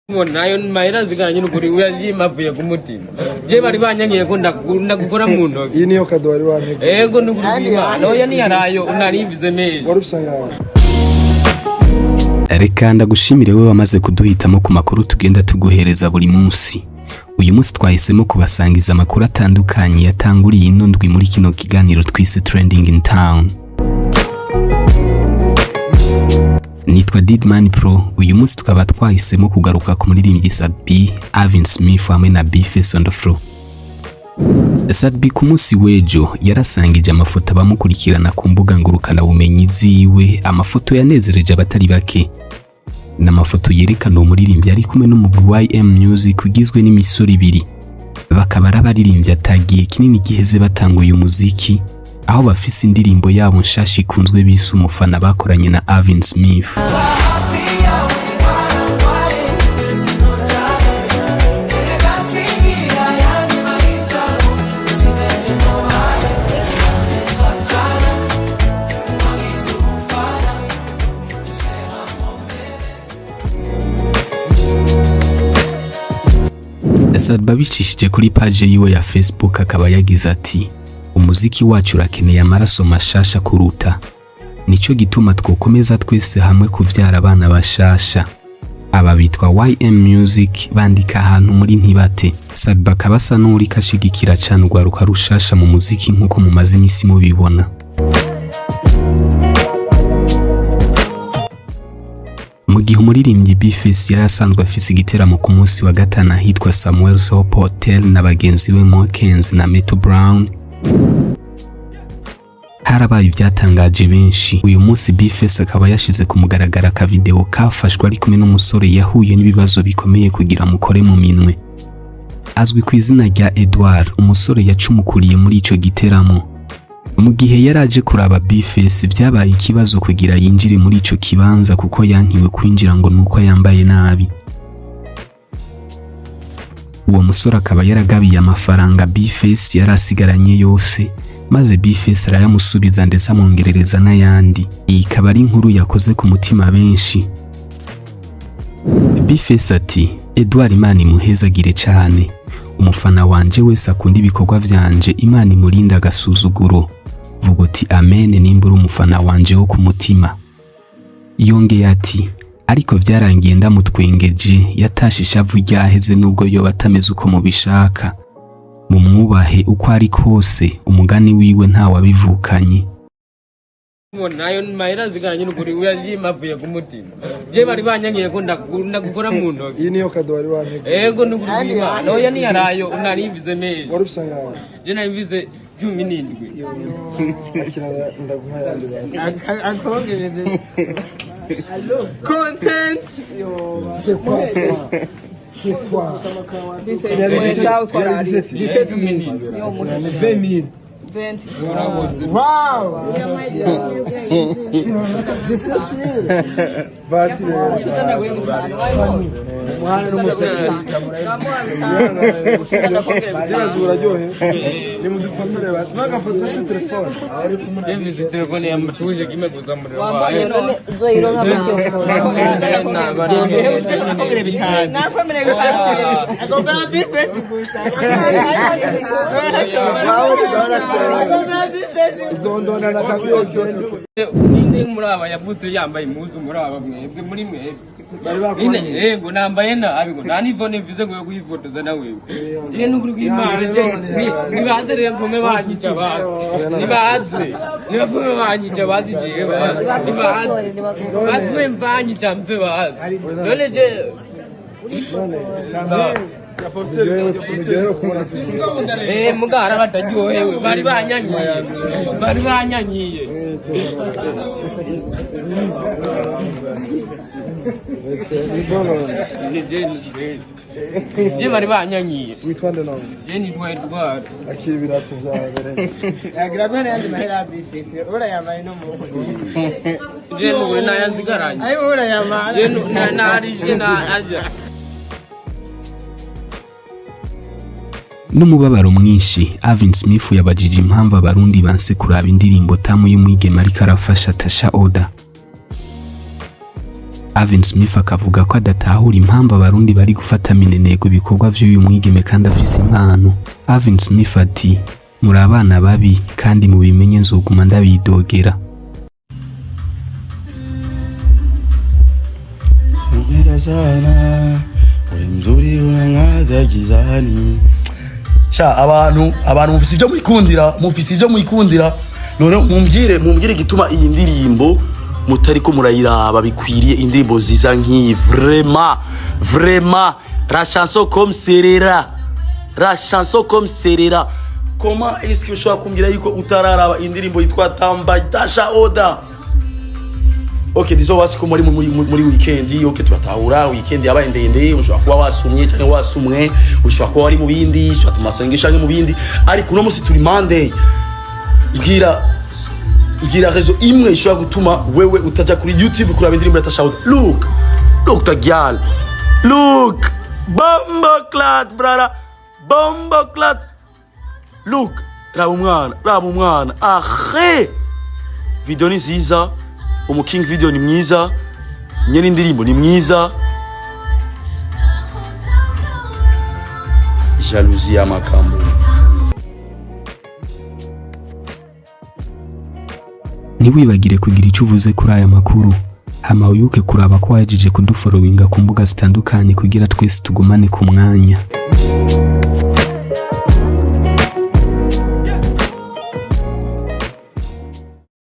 Nayo mahera nzigaranye n'ukuri uyashima avuye ku mutima. Je bari banyankiye ko ndagukora mu ntoki. Iyi niyo cadeau wari wanteguye? Ego, n'ukuri kw'Imana, oya, niyarayo narivize neza. Wari ufise angahe? Reka ndagushimire wowe wamaze kuduhitamo ku makuru tugenda tuguhereza buri munsi. Uyu munsi twahisemo kubasangiza amakuru atandukanye yatanguriye ino ndwi muri kino kiganiro twise Trending in Town. Nitwa Didman Pro. Uyu munsi tukaba twahisemo kugaruka ku muririmbyi Sat-B, Alvin Smith hamwe na B-Face on the floor. Sat-B ku munsi w'ejo yarasangije amafoto abamukurikirana ku mbuga ngurukanabumenyi ziwe, amafoto yanezereje abatari bake. Ni amafoto yerekana uwo muririmbyi ari kumwe n'umugwi YM Music ugizwe n'imisoro ibiri, bakaba ari abaririmbyi atagiye kinini giheze batanguye umuziki, aho bafise indirimbo yabo nshasha ikunzwe bise "Umufana" bakoranye na Alvin Smith. Sat-B abicishije kuri page yiwe ya Facebook akaba yagize ati: "Umuziki wacu urakeneye amaraso mashasha kuruta, nico gituma twokomeza twese hamwe kuvyara abana bashasha." Aba bitwa YM Music, bandika ahantu muri ntibate. Sat-B akaba asa n'uwuriko ashigikira cane urwaruka rushasha mu muziki, nk'uko mumaze imisi mubibona. Mu gihe umuririmbyi B-Face yari asanzwe afise igiteramo ku munsi wa gatanu ahitwa Samuel's Hope Hotel na bagenzi we Mokenzi na Meto Brown, harabaye ibyatangaje benshi. Uyu munsi B-Face akaba yashize ku mugaragaro akavideo kafashwe ari kumwe n'umusore yahuye n'ibibazo bikomeye kugira mukore mu minwe, azwi ku izina rya Edouard, umusore yacumukuriye muri ico giteramo. Mu gihe yari aje kuraba B-Face, byabaye ikibazo kugira yinjire muri ico kibanza, kuko yankiwe kwinjira ngo nuko yambaye nabi. Uwo musore akaba yaragabiye amafaranga B-Face yari asigaranye yose, maze B-Face arayamusubiza, ndetse amwongerereza n'ayandi. Iyi ikaba ari inkuru yakoze ku mutima benshi. B-Face ati: "Edouard, Imana imuhezagire cyane. Umufana wanje wese akunda ibikorwa vyanje, Imana imurinde agasuzuguro. Vuga uti amen nimba uri umufana wanje wo ku mutima." Yongeye ati: "Ariko vyarangiye ndamutwengeje, yatashe ishavu ryaheze, nubwo yoba atameze uko mubishaka. Mumwubahe uko ari kose, umugani wiwe ntawabivukanye." Nayo mahera nzigaranye n'ukuri uyashima avuye ku mutima. Je bari banyankiye ko ndagukora mu ntoki. Iyi niyo cadeau wari wanteguye? Ego, n'ukuri kw'Imana, oya, niyarayo narivize neza. Wari ufise angahe? Je narivize 17. Akira, ndaguha ayandi basi. Akongereze content. C'est quoi ça? C'est quoi? Yari 17. 17. 20 000. 20. Wow. 17 000. Basi rero. Umuhanda n'umusekirite. Ibibazo uraryohe, nimudufotore n'agafoto ufise telefone. Je mvise telefone yamatuje kimwe gusa muri Wambonye none? Uzoyironka gute iyo foto? Nakwemere bitanu. Nakwemere bitanu. Agomba B-Face gusa. Agomba B-Face. Zondona na kaviyo jeni. Ninde muri aba yavutse yambaye impuzu muri aba mwebwe, muri mwebwe? Bari Ninde? bakwanye. Yego, nambaye nabi ngo nta n'ifone mvise ngo yo kuyifotoza na wewe. Je n'ukuri kw'Imana, je nibaze rero mvume banyica bazi. Nibaze. Nibavume banyica bazi jewe bazi. Nibaze. Bavume mbanyica mve bazi. None je Muryohewe kubona. Mugara bataryohewe, bari banyanyiye. Bari banyanyiye. Ni bon. Je bari banyanyiye. Witwa nde none? Je nitwa Edouard. Akira ibirato vyawe bereke. Yagira bene yandi mahera B-Face. Urayambaye no mu. Je nukuri nayanzigaranye. Ayo urayamara. Je narije na aja. N'umubabaro mwinshi, Alvin Smith yabajije impamvu abarundi banse kuraba indirimbo "Tamu" y'umwigeme ariko arafasha Tasha Oda. Alvin Smith akavuga ko adatahura impamvu Abarundi bari gufata minenego ibikorwa vy'uyu mwigeme kandi afise impano. Alvin Smith ati: "Muri abana babi kandi mubimenye, nzoguma ndabidogera." Hongera sana, we mzuri, unang'aza gizani. Sha, abantu mufise ibyo mwikundira, mufise ibyo mwikundira. None mumbwire igituma iyi ndirimbo mutariko murayiraba bikwiriye. Indirimbo nziza nk'iyi, vraiment, vraiment, la chanson comme Serera, la chanson comme Serera. Comment est-ce que ushobora kumbwira yuko utararaba indirimbo yitwa Tamba Tasha Oda? Ok, disons basi ko muri weekend. Ok, turatahura, weekend yabaye ndende, ushobora kuba wasumye cyangwa wasumwe, ushobora kuba wari mu bindi, ushobora tumasengesho cyangwa mu bindi, ariko uno munsi turi Monday. Mbwira raison imwe ishobora gutuma wewe utaja kuri YouTube kuraba indirimbo ya Tasha Oda. Look, look the girl, look, bomboclaat brother, bomboclaat. Look, raba umwana, raba umwana. Ahe, video ni nziza, umu king video ni mwiza, nyene indirimbo ni mwiza. Jalousie y'amakambo. Ntiwibagire kugira icyo uvuze kuri aya makuru, hama wibuke kuraba ko wahejeje kudufollowinga ku mbuga zitandukanye kugira twese tugumane ku mwanya.